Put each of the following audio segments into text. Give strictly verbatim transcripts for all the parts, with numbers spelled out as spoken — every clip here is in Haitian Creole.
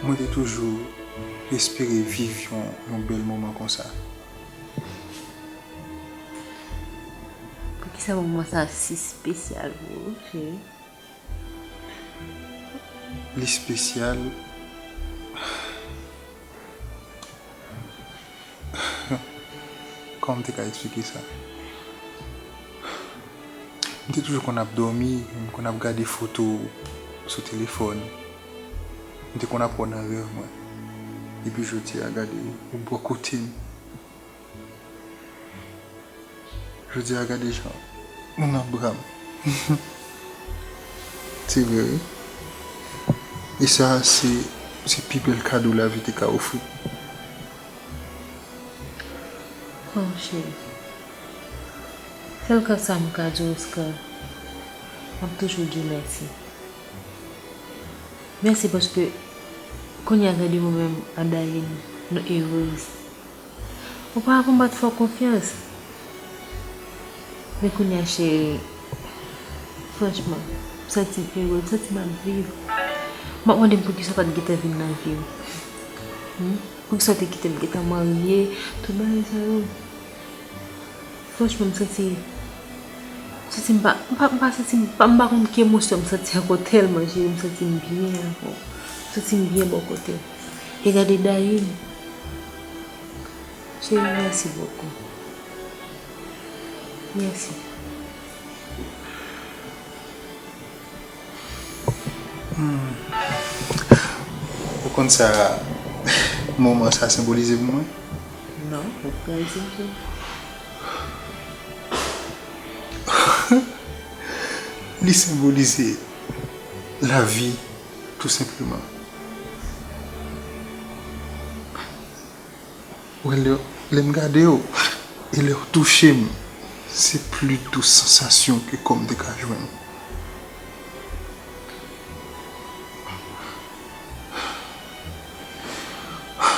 Mwen te toujou espere viv yon, yon bèl moman konsa. Poukisa moman sa si espesyal pou ou, cheri? Li espesyal. Kòman m te ka eksplike sa? M te toujou konn ap dòmi, m konn ap gade foto sou telefòn. M te konn ap wè w nan rèv mwen. Epi jodi a, gade ou bò kote m. Jodi a, gade jan ou nan bra m. Se vre, wi. E sa, se, se pi bèl kado lavi te ka ofri. Oh, cheri. Sèl sa m ka di w, Oscar, m ap toujou di w mèsi. Mèsi paske kounye a gade mwen menm ak Dayine, nou erez. Oparavan m pa t fè w konfyans. Men kounye a, cheri, franchman, m santi m ere, m santi m ap viv. M ap mande m poukisa w pa t gentan vin nan vi m. Hmm? Poukisa w te kite m gentan marye, tout bagay sa yo. Franchman, m santi, m santi m pa, m pa, m pa santi m pa, m pa konn ki emosyon m santi ankò tèlman, cheri, m santi m byen ankò. M santi m byen bò kote w. E gade Dayine. Cheri, mèsi bokou. Mèsi. Hmm. Ou konn sa moman sa senbolize pou mwen? Non, ou pral di m tou. Li senbolize lavi, tou senpleman. Wè, lè, lè m gade w, e lè w touche m, se pli dous sansasyon ke kò m te ka jwenn.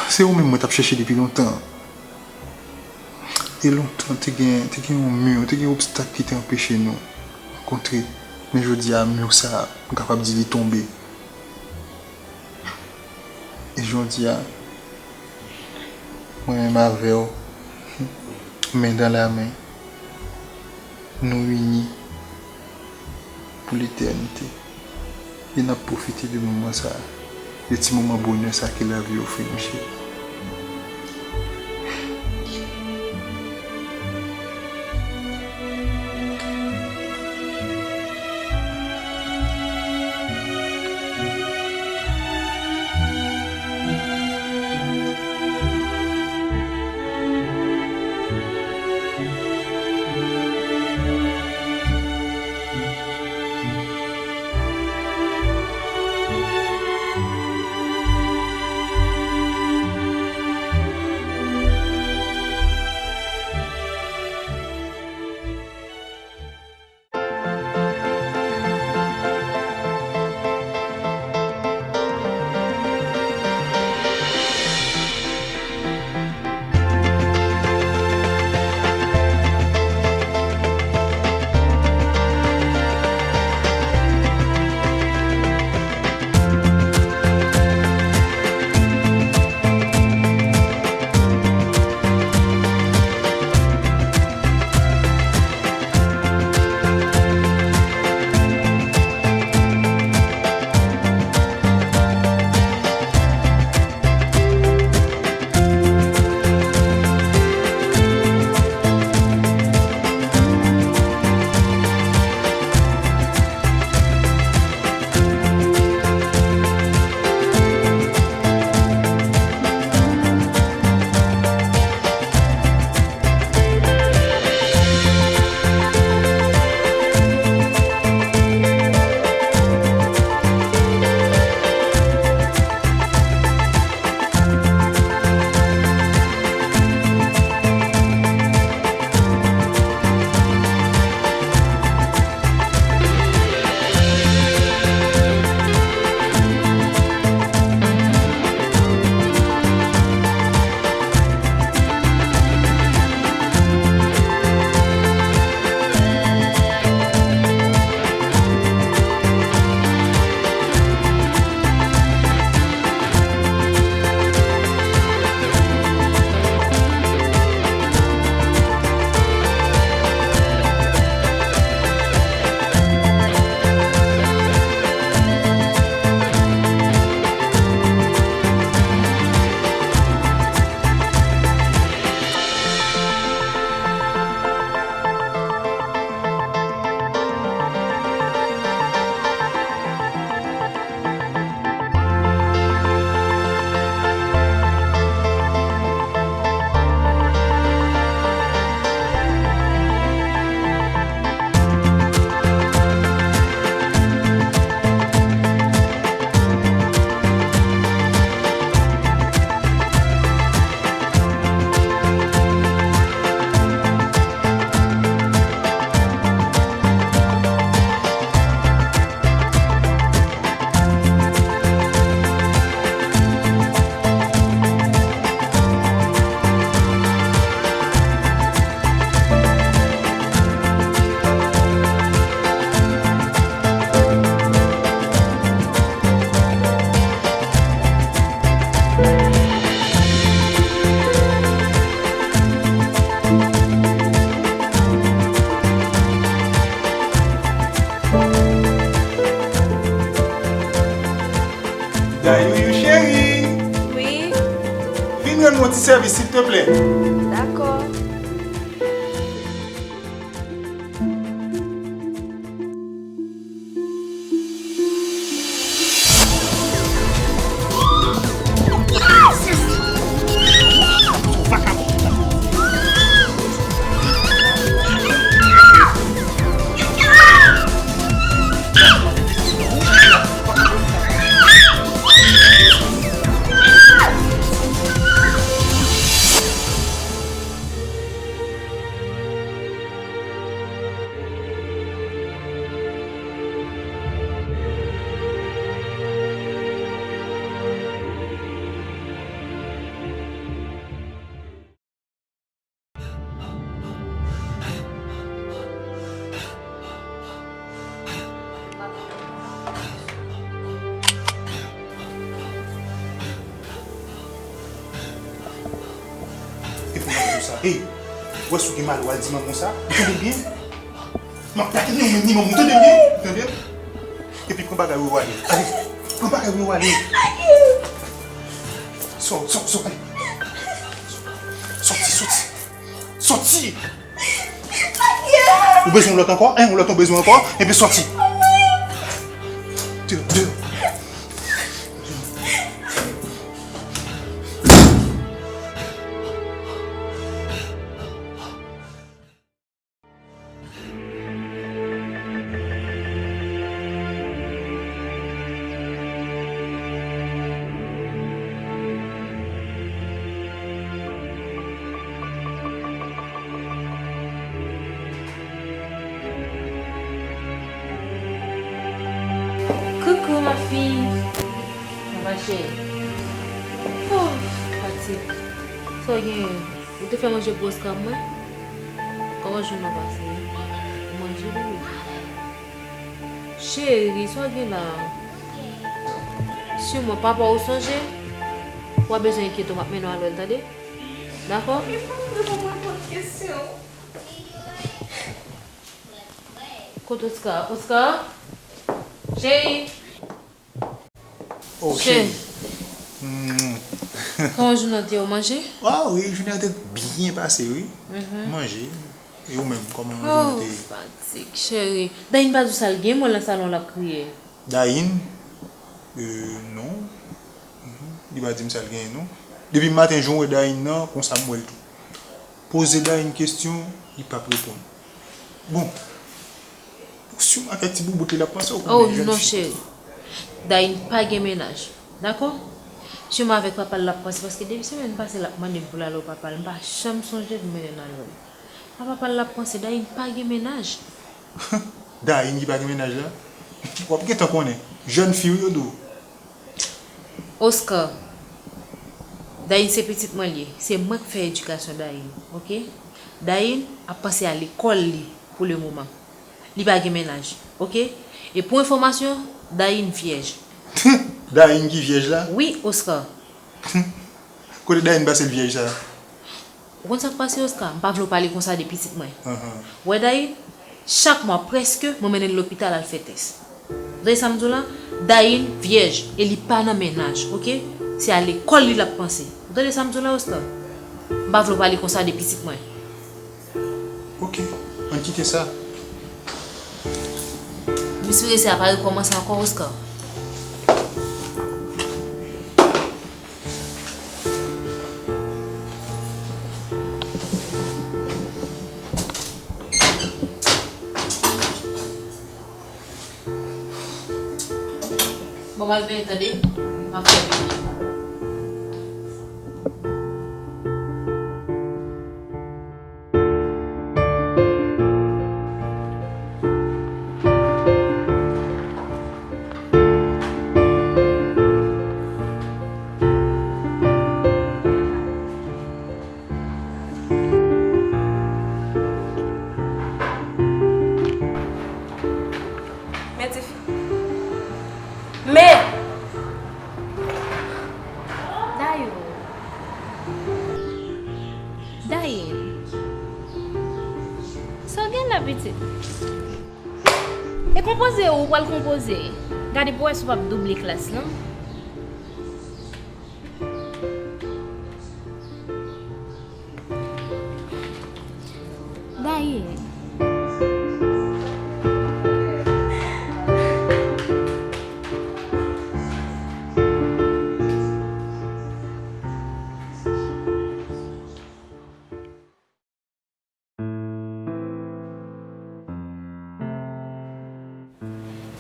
Se ou menm mwen t ap chèche depi lontan. E lontan, te gen, te gen yon mi, te gen obstak ki te anpeche nou rankontre. Men jodi a, mi sa, m kapab di li tonbe. E jodi a, mwen menm avè w, men dan la men, nou ini pou letènite. E n ap pwofite de moman sa, de ti moman bonè sa ke lavi ofri nou, cheri. Sèvis, silteplè. Dakò. E pou mwen di w sa. Hey, w wè si w gen malè w al di manman w sa. Ou tande m byen? M ap batay ou menm ni manman w, ou tande m byen? Ou tande m? Epi pran bagay ou ale. Ale, pran bagay ou ale. Sò, sò, sò, ale. Sòti, sòti. Sòti! Ou bezwen yon lòt ankò? Hein, yon lòt ou bezwen ankò? Ebyen sòti! Deyò, deyò. Coucou ma fille. Kòman cheri? Oh, fatig. Sa w genyen? Ou te fè manje pou Oscar mwen? Kòman jounen w pase? Ou manje li wi. Cheri, sa w gen la? Siman papa w sonje. W a bezwen enkyete w, m ap mennen w al wè l, tande? Dakò? Reponn mwen, reponn mwen, reponn kesyon. Kot Oscar? Oscar? Cheri! Oh, cheri. Kòman jounen an te ye, ou manje? Ah wi, jounen an te byen pase, wi. Manje. E ou menm, kòman jounen an te ye? Oh, fatig, cheri. Dayine pa di w sa l gen, mwen nan salon l ap kriye. Dayine? Euh, non. Non, li pa di m sa l genyen, non. Depi maten, jan w wè Dayine nan, konsa m wè l tou. Poze Dayine kesyon, li p ap reponn. Bon, siman avèk ti boubout li l ap panse, ou konnen jèn fi. Oh non, cheri. Dayine pa gen mennaj. Dakò? Siman avèk papa l l ap panse, paske depi semèn pase l ap mande m pou l ale wè papa l, m pa janm sonje pou m mennen l al wè l. A papa l l ap panse, Dayine pa gen mennaj. Dayine ki pa gen mennaj la? W ap gentan konnen. Jèn fi wi yo di w. Oscar, Dayine se pitit mwen l ye. Se mwen k fè edikasyon Dayine, oke? Dayine ap panse a lekòl li pou le moman. Li pa gen mennaj, oke? E pou enfòmasyon, Dayine vyèj. Dayine ki vyèj la? Wi, Oscar. Kote Dayine pase l vyèj sa? Ou konn sa k pase, Oscar? M pa vle w pale konsa de pitit mwen. Ou wè Dayine, chak mwa prèske, mwen mennen l lopital al fè tès. Ou tande sa m di w la? Dayine vyèj e li pa nan mennaj, oke? Se a lekòl li l ap panse. Ou tande sa m di w la, Oscar? M pa vle w pale konsa de pitit mwen. Oke, ann kite sa. M espere sa pa rekòmanse ankò, Oscar. Bon, m al benyen, tande? M ap fè benyen. Men tifi. Men! Dayou. Dayine. Sa w gen la, pitit? E konpoze ou pral konpoze. Gade pou wè si w p ap double klas lan.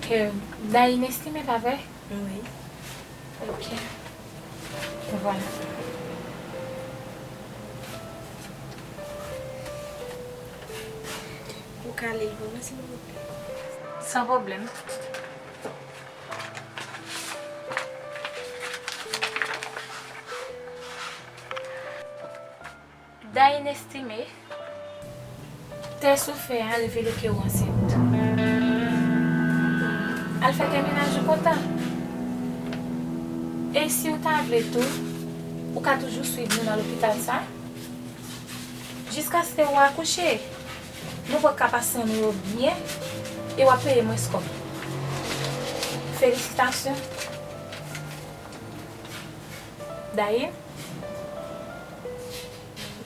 Ke Daïn Estimé, pa vre? Wi. Ok. Vwala. Ou ka li l pou mwen, silvouplè? San pwoblèm. Daïn Estimé, tès ou fè a revele ke w ansent. Al fè tè mennaj ou kontan. E si w ta vle tou, ou ka toujou swiv nou nan lopital sa. Jiskaske w akouche, nou pral ka pase nou yo byen e w ap peye mwens kòb. Felisitasyon. Daïn?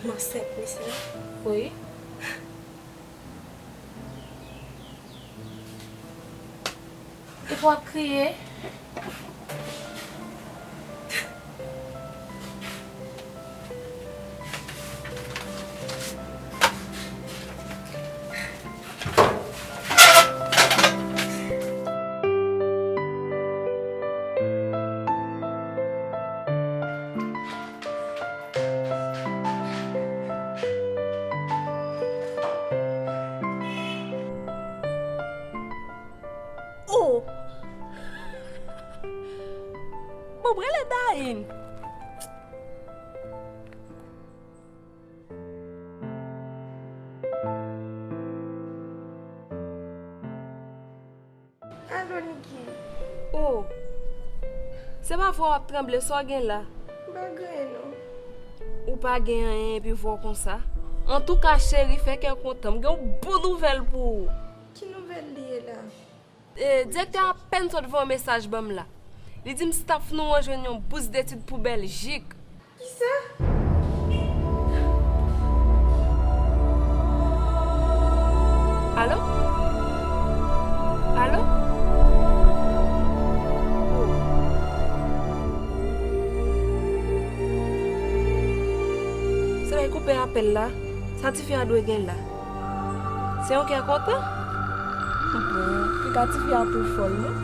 M ansent, mesye. Wi. Epi w ap kriye. Oh! Bon, rele Daïn. Alo, Niki. Oh! Se pa vwa w ap tranble, sa w gen la? M pa gen anyen, non. Ou pa gen anyen epi vwa w konsa? Antouka, cheri, fè kè w kontan. M gen yon bon nouvèl pou ou. Ki nouvèl li ye la? E, direktè a apèn sot voye yon mesaj ban m la. Li di m staff nou an jwenn yon bous detid pou Bèljik. Kisa? Alo? Alo? Se lè l koupe apèl la. Sa tifi a dwe gen la? Se yon kè kontan? Bon, piga tifi a tou fòl, non?